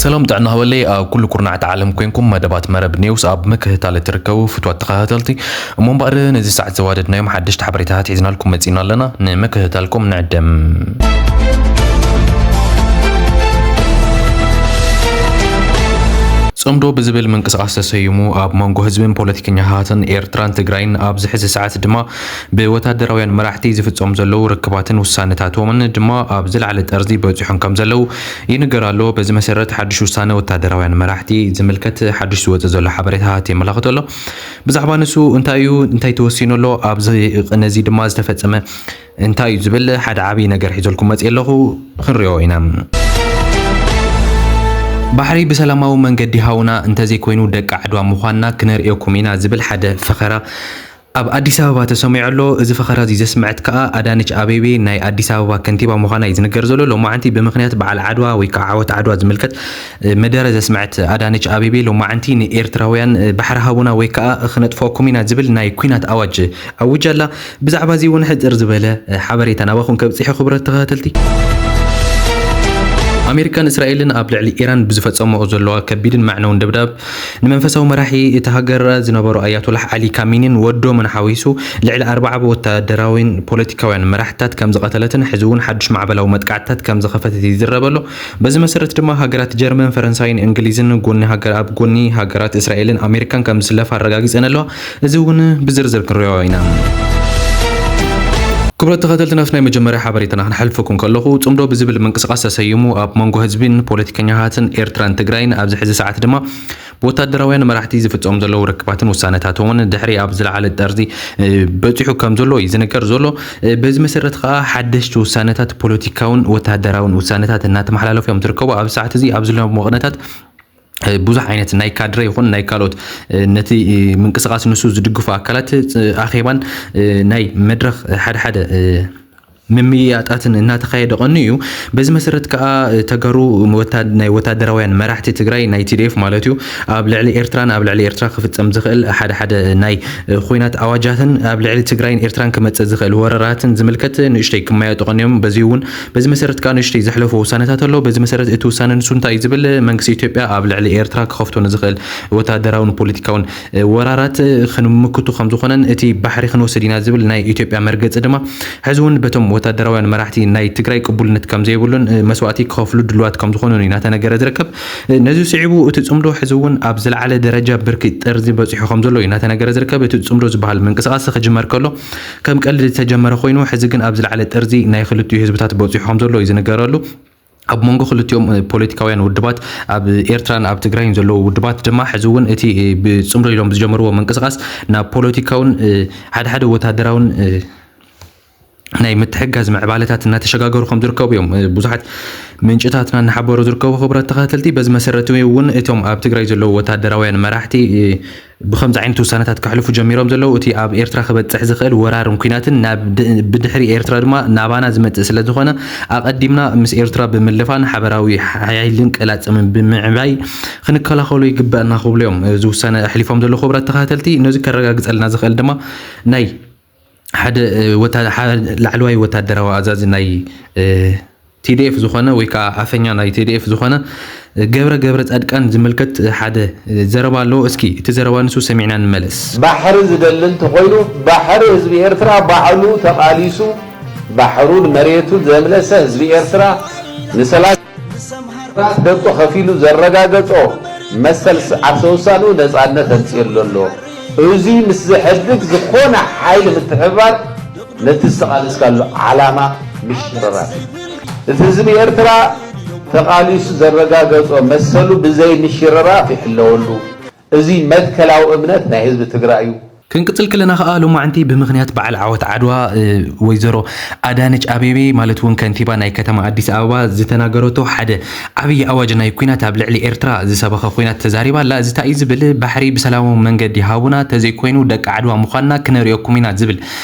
ሰላም ጥዕና ሃበለይ ኣብ ኩሉ ኩርናዕቲ ዓለም ኮንኩም መደባት መረብ ኒውስ ኣብ ምክትታል እትርከቡ ፍትዋት ተኸታተልቲ። እሞ እምበኣር ነዚ ሰዓት ዘዋደድናዮም ሓደሽቲ ሓበሬታታት ሒዝናልኩም መጺና ኣለና። ንምክትታልኩም ንዕደም። ጽምዶ ብዝብል ምንቅስቓስ ተሰይሙ ኣብ መንጎ ህዝብን ፖለቲከኛታትን ኤርትራን ትግራይን ኣብዚ ሕዚ ሰዓት ድማ ብወታደራውያን መራሕቲ ዝፍጸሙ ዘለዉ ርክባትን ውሳነታቶምን ድማ ኣብ ዝለዓለ ጠርዚ በጺሖም ከም ዘለዉ ይንገር ኣሎ። በዚ መሰረት ሓድሽ ውሳነ ወታደራውያን መራሕቲ ዝምልከት ሓድሽ ዝወጽእ ዘሎ ሓበሬታታት የመላኽት ኣሎ። ብዛዕባ ንሱ እንታይ እዩ፣ እንታይ ተወሲኑ ኣሎ፣ ኣብዚ ነዚ ድማ ዝተፈጸመ እንታይ እዩ ዝብል ሓደ ዓብዪ ነገር ሒዘልኩም መጽእ ኣለኹ፣ ክንሪኦ ኢና። ባሕሪ ብሰላማዊ መንገዲ ሃውና እንተዘይኮይኑ ደቂ ዓድዋ ምዃንና ክነርእየኩም ኢና ዝብል ሓደ ፈኸራ ኣብ ኣዲስ ኣበባ ተሰሚዑ ኣሎ። እዚ ፈኸራ እዚ ዘስምዐት ከኣ ኣዳነች ኣቤቤ ናይ ኣዲስ ኣበባ ከንቲባ ምዃና እዩ ዝንገር ዘሎ። ሎማዓንቲ ብምኽንያት በዓል ዓድዋ ወይ ከዓ ዓወት ዓድዋ ዝምልከት መደረ ዘስምዐት ኣዳነች ኣቤቤ ሎማዓንቲ ንኤርትራውያን ባሕሪ ሃቡና ወይ ከዓ ክነጥፍኣኩም ኢና ዝብል ናይ ኲናት ኣዋጅ ኣውጃ ኣላ። ብዛዕባ እዚ እውን ሕጽር ዝበለ ሓበሬታ ናባኹም ከብጽሕ ክቡራት ተኸታተልቲ። ኣሜሪካን እስራኤልን ኣብ ልዕሊ ኢራን ብዝፈጸምኦ ዘለዋ ከቢድን መዕነውን ደብዳብ ንመንፈሳዊ መራሒ እቲ ሃገር ዝነበሩ ኣያቶላህ ዓሊ ካሚኒን ወዶምን ሓዊሱ ልዕሊ ኣርባዓ ወታደራዊን ፖለቲካውያን መራሕታት ከም ዝቐተለትን ሕዚ እውን ሓዱሽ ማዕበላዊ መጥቃዕትታት ከም ዝኸፈተት ይዝረብ ኣሎ። በዚ መሰረት ድማ ሃገራት ጀርመን፣ ፈረንሳይን እንግሊዝን ጎኒ ሃገር ኣብ ጎኒ ሃገራት እስራኤልን ኣሜሪካን ከም ዝስለፋ ኣረጋጊጸን ኣለዋ። እዚ እውን ብዝርዝር ክንሪኦ ኢና። ክቡራት ተኸታተልቲ፣ ናብቲ ናይ መጀመርያ ሓበሬታና ክንሓልፈኩም ከለኹ፣ ጽምዶ ብዝብል ምንቅስቓስ ተሰይሙ ኣብ መንጎ ህዝብን ፖለቲከኛታትን ኤርትራን ትግራይን ኣብዚ ሕዚ ሰዓት ድማ ብወታደራውያን መራሕቲ ዝፍጸሙ ዘለዉ ርክባትን ውሳነታቶምን ድሕሪ ኣብ ዝለዓለ ጠርዚ፣ እ፣ በጺሑ ከም ዘሎ እዩ ዝንገር ዘሎ። እ፣ በዚ መሰረት ከኣ ሓደሽቲ ውሳነታት ፖለቲካውን ወታደራውን ውሳነታት እናተመሓላለፉ እዮም ዝርከቡ። ኣብ ሰዓት እዚ ኣብ ዘለዎም ወቕነታት፣ እ፣ ብዙሕ ዓይነት ናይ ካድረ ይኹን ናይ ካልኦት፣ እ፣ ነቲ፣ እ፣ ምንቅስቓስ ንሱ ዝድግፉ ኣካላት፣ እ፣ ኣኼባን፣ እ፣ ናይ መድረኽ ሓደ ሓደ፣ እ፣ ምምይያጣትን እናተኻየደ ቀኒ እዩ። በዚ መሰረት ከኣ ተጋሩ ወታ-፣ ናይ ወታደራውያን መራሕቲ ትግራይ ናይ ቲ ዲ ኤፍ ማለት እዩ ኣብ ልዕሊ ኤርትራን ኣብ ልዕሊ ኤርትራ ክፍጸም ዝኽእል ሓደ ሓደ ናይ ኹናት ኣዋጃትን ኣብ ልዕሊ ትግራይን ኤርትራን ክመጽእ ዝኽእል ወረራትን ዝምልከት ንእሽተይ ክመያጡ ቀንዮም። በዚ እውን በዚ መሰረት ከኣ ንእሽተይ ዘሕለፎ ውሳነታት ኣሎ። በዚ መሰረት እቲ ውሳነ ንሱ እንታይ እዩ ዝብል መንግስቲ ኢትዮጵያ ኣብ ልዕሊ ኤርትራ ክኸፍቶ ንዝኽእል ወታደራውን ፖለቲካውን ወራራት ክንምክቱ ከም ዝኾነን እቲ ባሕሪ ክንወስድ ኢና ዝብል ናይ ኢትዮጵያ መርገጺ ድማ ሕዚ እውን በቶም ወታደራውያን መራሕቲ ናይ ትግራይ ቅቡልነት ከም ዘይብሉን፣ እ፣ መስዋእቲ ክኸፍሉ ድሉዋት ከም ዝኾኑን እዩ እናተነገረ ዝርከብ። እ፣ ነዚ ስዒቡ እቲ ጽምዶ ሕዚ እውን ኣብ ዝለዓለ ደረጃ ብርኪ ጠርዚ በጺሑ ከም ዘሎ እዩ እናተነገረ ዝርከብ። እቲ ጽምዶ ዝበሃል ምንቅስቓስ ክጅመር ከሎ ከም ቀልዲ ዝተጀመረ ኮይኑ ሕዚ ግን ኣብ ዝለዓለ ጠርዚ ናይ ክልቲኡ ህዝብታት በጺሑ ከም ዘሎ እዩ ዝንገረሉ። ኣብ መንጎ ክልቲኦም፣ እ፣ ፖለቲካውያን ውድባት ኣብ ኤርትራን ኣብ ትግራይን ዘለዉ ውድባት ድማ ሕዚ እውን እቲ፣ እ፣ ብጽምዶ ኢሎም ዝጀመርዎ ምንቅስቓስ ናብ ፖለቲካውን፣ እ፣ ሓደ ሓደ ወታደራውን፣ እ፣ ናይ ምትሕጋዝ ምዕባለታት እናተሸጋገሩ ከም ዝርከቡ እዮም፣ እ፣ ብዙሓት ምንጭታትና እናሓበሩ ዝርከቡ። ክቡራት ተኸታተልቲ፣ በዚ መሰረት እውን እቶም ኣብ ትግራይ ዘለዉ ወታደራውያን መራሕቲ፣ እ፣ ብኸምዚ ዓይነት ውሳነታት ከሕልፉ ጀሚሮም ዘለዉ፣ እቲ ኣብ ኤርትራ ክበጽሕ ዝኽእል ወራርን ኲናትን ናብ ድ-፣ ብድሕሪ ኤርትራ ድማ ናባና ዝመጽእ ስለ ዝኾነ፣ ኣቐዲምና ምስ ኤርትራ ብምልፋን ሓበራዊ ሓይልን ቅላጽምን ብምዕባይ ክንከላኸሎ ይግበኣና ክብሉ እዮም እዚ ውሳነ ኣሕሊፎም ዘለዉ። ክቡራት ተኸታተልቲ፣ ነዚ ከረጋግጸልና ዝኽእል ድማ ናይ ሓደ፣ እ፣ ወታ-፣ ሓ-፣ ላዕለዋይ ወታደራዊ ኣዛዚ ናይ፣ እ፣ ቲ ዲ ኤፍ ዝኾነ ወይ ከዓ ኣፈኛ ናይ ቲ ዲ ኤፍ ዝኾነ ገብረ ገብረ ጻድቃን ዝምልከት ሓደ ዘረባ ኣሎ። እስኪ እቲ ዘረባ ንሱ ሰሚዕና ንመለስ። ባሕሪ ዝደሊ እንተኾይኑ፣ ባሕሪ ህዝቢ ኤርትራ ባዕሉ ተቓሊሱ፣ ባሕሩን መሬቱን ዘምለሰ ህዝቢ ኤርትራ፣ ንሰላሳ ደቁ ከፊሉ ዘረጋገጾ መሰል ስ-፣ ዓርሰ ውሳንኡ ነጻነት ኣምጺእሉ ኣሎ። እዚ ምስ ዝሐድግ ዝኾነ ሓይሊ ምትሕብባር ነቲ ዝተቓለስካሉ ዓላማ ምሽርራፍ እዩ። እቲ ህዝቢ ኤርትራ ተቓሊሱ ዘረጋገጾ መሰሉ ብዘይ ምሽርራፍ ይሕለወሉ። እዚ መትከላዊ እምነት ናይ ህዝቢ ትግራይ እዩ። ክንቅጽል ከለና ከኣ ሎማዕንቲ ብምኽንያት በዓል ዓወት ዓድዋ፣ እ፣ ወይዘሮ ኣዳነች ኣቤቤ ማለት እውን ከንቲባ ናይ ከተማ ኣዲስ ኣበባ ዝተናገረቶ ሓደ ዓብዪ ኣዋጅ ናይ ኲናት ኣብ ልዕሊ ኤርትራ ዝሰበኸ ኲናት ተዛሪባ ኣላ። እዚ እንታይ እዩ ዝብል ባሕሪ ብሰላማዊ መንገዲ ሃቡና፣ ተዘይኮይኑ ደቂ ዓድዋ ምዃንና ክነርእየኩም ኢና ዝብል፣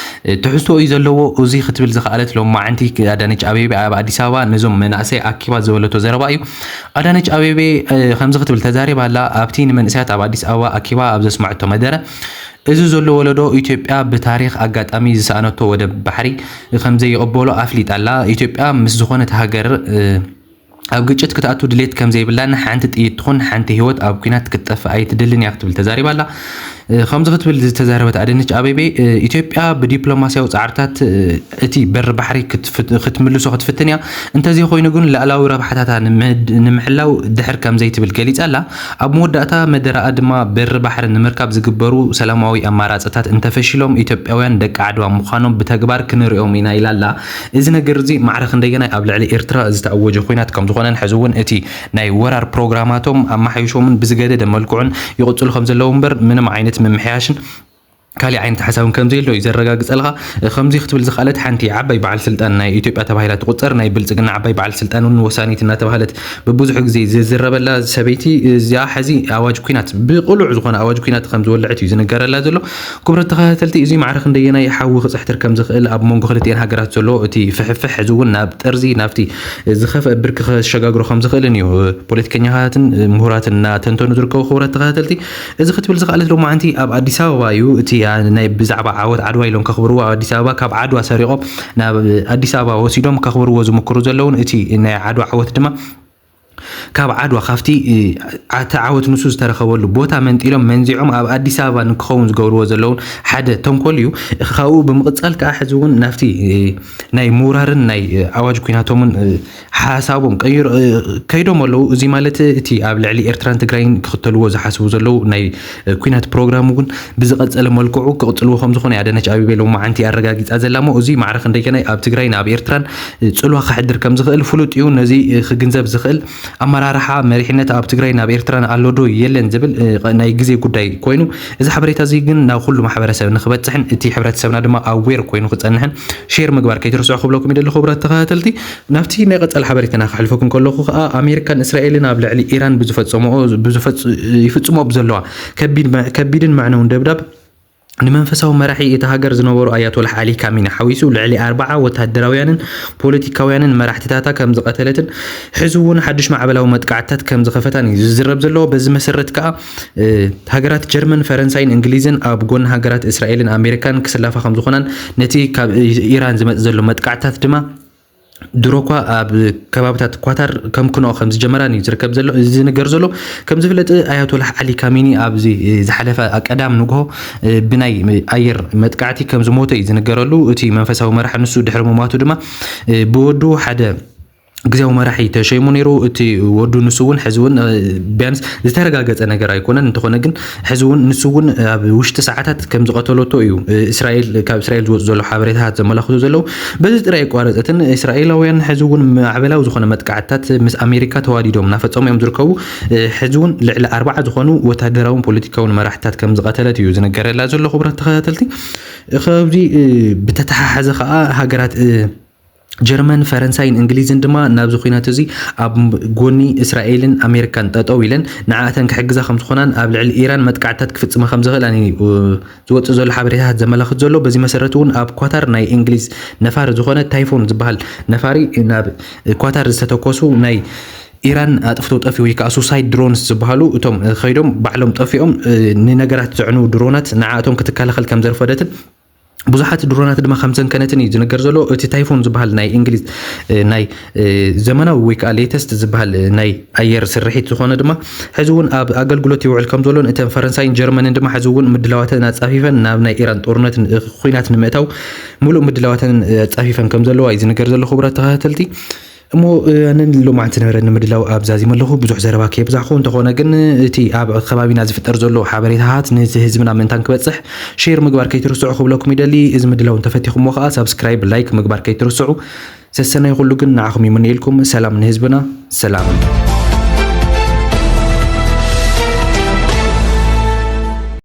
እ፣ ትሕዝቶ እዩ ዘለዎ። እዚ ክትብል ዝኸኣለት ሎማዕንቲ ኣዳነች ኣቤቤ ኣብ ኣዲስ ኣበባ ነዞም መናእሰይ ኣኪባ ዝበለቶ ዘረባ እዩ። ኣዳነች ኣቤቤ፣ እ፣ ከምዚ ክትብል ተዛሪባ ኣላ። ኣብቲ ንመንእሰያት ኣብ ኣዲስ ኣበባ ኣኪባ ኣብ ዘስመዐቶ መደረ፣ እዚ ዘሎ ወለዶ ኢትዮጵያ ብታሪኽ ኣጋጣሚ ዝሰኣነቶ ወደብ ባሕሪ ከም ዘይቕበሎ ኣፍሊጣ ኣላ። ኢትዮጵያ ምስ ዝኾነት ሃገር፣ እ፣ ኣብ ግጭት ክትኣቱ ድሌት ከም ዘይብላን ሓንቲ ጥይት ትኹን ሓንቲ ህይወት ኣብ ኲናት ክትጠፍእ ኣይትደልን እያ ክትብል ተዛሪባ ኣላ። እ፣ ከምዚ ክትብል ዝተዛረበት ኣዳነች ኣቤቤ፣ እ፣ ኢትዮጵያ ብዲፕሎማስያዊ ጻዕርታት፣ እ፣ እቲ በሪ ባሕሪ ክትፍት-፣ ክትምልሶ ክትፍትን እያ። እንተዘይኮይኑ ግን ልኣላዊ ረብሓታታ ንምድ-፣ ንምሕላው ድሕር ከም ዘይትብል ገሊጻ ኣላ። ኣብ መወዳእታ መደረኣ ድማ በሪ ባሕሪ ንምርካብ ዝግበሩ ሰላማዊ ኣማራጽታት እንተፈሺሎም ኢትዮጵያውያን ደቂ ዓድዋ ምዃኖም ብተግባር ክንሪኦም ኢና ኢላ ኣላ። እዚ ነገር እዚ ማዕረ ክንደየናይ ኣብ ልዕሊ ኤርትራ ዝተኣወጀ ኲናት ከም ዝኾነን ሕዚ እውን እቲ ናይ ወራር ፕሮግራማቶም ኣመሓይሾምን ብዝገደደ መልክዑን ይቕጽሉ ከም ዘለዉ እምበር ምንም ዓይነት ምምሕያሽን ካሊእ ዓይነት ሓሳብን ከም ዘየሎ እዩ ዘረጋግጸልካ። ከምዚ ክትብል ዝኸኣለት ሓንቲ ዓባይ በዓል ስልጣን ናይ ኢትዮጵያ ተባሂላ ትቑጸር ናይ ብልጽግና ዓባይ በዓል ስልጣን እውን ወሳኒት እናተባህለት ብብዙሕ ግዜ ዝዝረበላ ሰበይቲ እዚኣ ሕዚ ኣዋጅ ኲናት ብቕሉዕ ዝኾነ ኣዋጅ ኲናት ከም ዝወልዐት እዩ ዝንገረላ ዘሎ። ክቡራት ተኸታተልቲ፣ እዚ ማዕረ ክንደየናይ ሓዊ ክጽሕትር ከም ዝኽእል ኣብ መንጎ ክልቲኤን ሃገራት ዘሎ እቲ ፍሕፍሕ ሕዚ እውን ናብ ጠርዚ ናብቲ ዝኸፍአ ብርኪ ከሸጋግሮ ከም ዝኽእልን እዩ ፖለቲከኛታትን ምሁራትን እናተንተኑ ዝርከቡ። ክቡራት ተኸታተልቲ፣ እዚ ክትብል ዝኸኣለት ሎማዓንቲ ኣብ ኣዲስ ኣበባ እዩ። እቲ ናይ ብዛዕባ ዓወት ዓድዋ ኢሎም ከኽብርዎ ኣብ ኣዲስ ኣበባ ካብ ዓድዋ ሰሪቖም ናብ ኣዲስ ኣበባ ወሲዶም ከኽብርዎ ዝምክሩ ዘለውን እቲ ናይ ዓድዋ ዓወት ድማ ካብ ዓድዋ ካብቲ፣ እ፣ እቲ ዓወት ንሱ ዝተረኸበሉ ቦታ መንጢሎም መንዚዖም ኣብ ኣዲስ ኣበባ ንክኸውን ዝገብርዎ ዘለውን ሓደ ተንኮል እዩ። ካብኡ ብምቕጻል ከዓ ሕዚ እውን ናብቲ፣ እ፣ ናይ ምውራርን ናይ፣ እ፣ ኣዋጅ ኲናቶምን፣ እ፣ ሓሳቦም ቀይሮ፣ እ፣ ከይዶም ኣለዉ። እዚ ማለት እቲ ኣብ ልዕሊ ኤርትራን ትግራይን ክኽተልዎ ዝሓስቡ ዘለዉ ናይ፣ እ፣ ኲናት ፕሮግራም እውን ብዝቐጸለ መልክዑ ክቕጽልዎ ከም ዝኾነ ኣዳነች ኣቤቤ ሎማዓንቲ ኣረጋጊጻ ዘላ እሞ፣ እዚ ማዕረ ክንደየናይ ኣብ ትግራይን ኣብ ኤርትራን፣ እ፣ ጽልዋ ከሕድር ከም ዝኽእል ፍሉጥ እዩ። ነዚ፣ እ፣ ክግንዘብ ዝኽእል ኣመራርሓ መሪሕነት ኣብ ትግራይን ኣብ ኤርትራን ኣሎ ዶ የለን ዝብል፣ እ፣ ናይ ግዜ ጉዳይ ኮይኑ፣ እዚ ሓበሬታ እዚ ግን ናብ ኩሉ ማሕበረሰብ ንክበጽሕን እቲ ሕብረተሰብና ድማ ኣዌር ኮይኑ ክጸንሕን ሼር ምግባር ከይትርስዑ ክብለኩም ይደሊ። ክቡራት ተኸታተልቲ፣ ናብቲ ናይ ቀጻሊ ሓበሬታና ክሕልፈኩም ከለኹ ከኣ፣ ኣሜሪካን እስራኤልን ኣብ ልዕሊ ኢራን ብዝፈጸምኦ፣ ብዝፈጽ-፣ ይፍጽሞ ብዘለዋ ከቢድ መ-፣ ከቢድን መዕነውን ደብዳብ ንመንፈሳዊ መራሒ እታ ሃገር ዝነበሩ ኣያቶላህ ዓሊ ካሚኒ ሓዊሱ ልዕሊ ኣርባዓ ወታደራውያንን ፖለቲካውያንን መራሕትታታ ከም ዝቐተለትን ሕዚ እውን ሓድሽ ማዕበላዊ መጥቃዕትታት ከም ዝኸፈታን እዩ ዝዝረብ ዘሎ። በዚ መሰረት ከኣ፣ እ፣ ሃገራት ጀርመን፣ ፈረንሳይን እንግሊዝን ኣብ ጎኒ ሃገራት እስራኤልን ኣሜሪካን ክስለፋ ከም ዝኾናን ነቲ ካብ ኢራን ዝመጽእ ዘሎ መጥቃዕትታት ድማ ድሮ እኳ ኣብ ከባብታት ኳታር ከምክንኦ ከም ዝጀመራን እዩ ዝርከብ ዘሎ፣ ዝንገር ዘሎ። ከም ዝፍለጥ ኣያቶላህ ዓሊ ካሚኒ ኣብዚ ዝሓለፈ ቀዳም ንግሆ ብናይ ኣየር መጥቃዕቲ ከም ዝሞተ እዩ ዝንገረሉ። እቲ መንፈሳዊ መራሒ ንሱ ድሕሪ ምሟቱ ድማ ብወዱ ሓደ ግዜያዊ መራሒ ተሸይሙ ነይሩ። እቲ ወዱ ንሱ እውን ሕዚ እውን፣ እ፣ ቢያንስ ዝተረጋገጸ ነገር ኣይኮነን። እንተኾነ ግን ሕዚ እውን ንሱ እውን ኣብ ውሽጢ ሰዓታት ከም ዝቐተለቶ እዩ፣ እ፣ እስራኤል፣ ካብ እስራኤል ዝወጹ ዘለዉ ሓበሬታታት ዘመላኽቱ ዘለዉ። በዚ ጥራይ ኣይቋረጸትን። እስራኤላውያን ሕዚ እውን ማዕበላዊ ዝኾነ መጥቃዕትታት ምስ ኣሜሪካ ተዋዲዶም እናፈጸሙ እዮም ዝርከቡ። እ፣ ሕዚ እውን ልዕሊ ኣርባዓ ዝኾኑ ወታደራውን ፖለቲካውን መራሕትታት ከም ዝቐተለት እዩ ዝንገረላ ዘሎ። ክቡራት ተኸታተልቲ፣ ካብዚ፣ እ፣ ብተተሓሓዘ ኸኣ ሃገራት፣ እ፣ ጀርመን፣ ፈረንሳይን እንግሊዝን ድማ ናብዚ ኲናት እዚ ኣብ ጎኒ እስራኤልን ኣሜሪካን ጠጠው ኢለን ንዓኣተን ክሕግዛ ከም ዝኾናን ኣብ ልዕሊ ኢራን መጥቃዕትታት ክፍጽማ ከም ዝኽእላን እዩ ዝወጽእ ዘሎ ሓበሬታታት ዘመላኽት ዘሎ። በዚ መሰረት እውን ኣብ ኳታር ናይ እንግሊዝ ነፋሪ ዝኾነ ታይፎን ዝበሃል ነፋሪ ናብ ኳታር ዝተተኮሱ ናይ ኢራን ኣጥፍቶ ጠፊ ወይ ከዓ ሱሳይድ ድሮንስ ዝበሃሉ እቶም ከይዶም ባዕሎም ጠፊኦም ንነገራት ዘዕንዉ ድሮናት ንዓኣቶም ክትከላኸል ከም ዘርፈደትን ብዙሓት ድሮናት ድማ ከም ዘንከነትን እዩ ዝንገር ዘሎ። እቲ ታይፎን ዝበሃል ናይ እንግሊዝ፣ እ፣ ናይ፣ እ፣ ዘመናዊ ወይ ከዓ ሌተስት ዝበሃል፣ እ፣ ናይ ኣየር ስርሒት ዝኾነ ድማ ሕዚ እውን ኣብ ኣገልግሎት ይውዕል ከም ዘሎን እተን ፈረንሳይን ጀርመንን ድማ ሕዚ እውን ምድላዋተን ኣጻፊፈን ናብ ናይ ኢራን ጦርነት ን-፣ እ፣ ኹናት ንምእታው ሙሉእ ምድላዋተን፣ እ፣ ኣጻፊፈን ከም ዘለዋ እዩ ዝንገር ዘሎ። ክቡራት ተኸታተልቲ፣ እሞ፣ እ፣ ኣነ ንሎማዓንቲ ዝነበረኒ ምድላው ኣብዛ ዚመ ኣለኹ። ብዙሕ ዘረባ ከየብዛሕኹ፣ እንተኾነ ግን እቲ ኣብ ከባቢና ዝፍጠር ዘሎ ሓበሬታታት ነቲ ህዝብና ምእንታን ክበጽሕ ሼር ምግባር ከይትርስዑ ክብለኩም ይደሊ። እዚ ምድላው እንተፈቲኹሞ ኸኣ ሳብስክራይብ፣ ላይክ ምግባር ከይትርስዑ። ሰሰናይ ኩሉ ግን ንዓኹም ይምነየልኩም። ሰላም ንህዝብና፣ ሰላም።